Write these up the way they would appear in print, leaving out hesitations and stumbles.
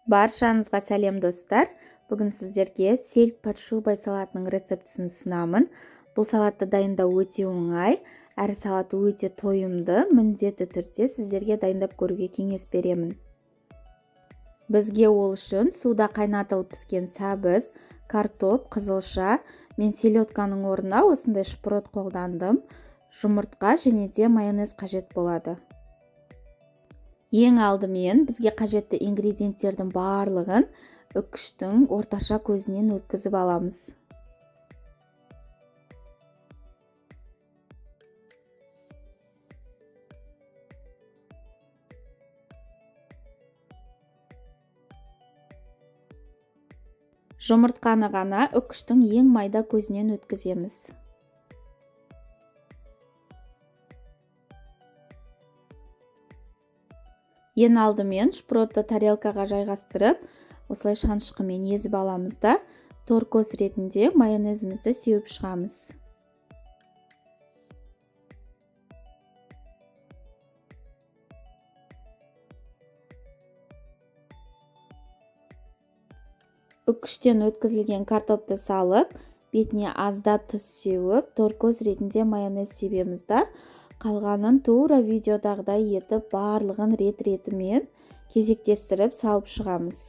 Баршаңызға сәлем, достар! Бүгін сіздерге сельдь под шубой салатының рецептісін ұсынамын. Бұл салатты дайындау өте оңай, әрі салат өте тойымды. Міндетті түрде сіздерге дайындап көруге кеңес беремін. Бізге ол үшін суда қайнатылып піскен сәбіз, картоп, қызылша, мен селедканың орнына осындай шпрот қолдандым, жұмыртқа және де майонез қажет болады. Ең алдымен бізге қажетті ингредиенттердің барлығын үккіштің орташа көзінен өткізіп аламыз. Жұмыртқаны ғана үккіштің ең майда көзінен өткіземіз. Ең алдымен шпротты тарелкаға жайғастырып, осылай шанышқымен езіп аламыз да, торкөз ретінде майонезімізді сеуіп шығамыз. Үккіштен өткізілген картопты салып, бетіне аздап тұз сеуіп, торкөз ретінде майонез себеміз да, қалғанын тура видеодағыдай етіп барлығын рет-ретімен кезектестіріп салып шығамыз.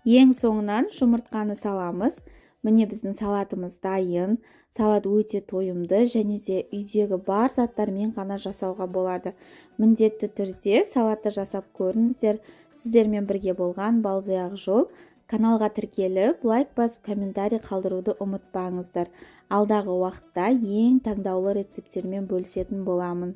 Ең соңынан жұмыртқаны саламыз. Міне біздің салатымыз дайын. Салат өте тойымды және де үйдегі бар заттармен ғана жасауға болады. Міндетті түрде салатты жасап көріңіздер. Сіздермен бірге болған Балзия Ақжол. Каналға тіркеліп, лайк басып, комментарий қалдыруды ұмытпаңыздар. Алдағы уақытта ең таңдаулы рецепттермен бөлісетін боламын.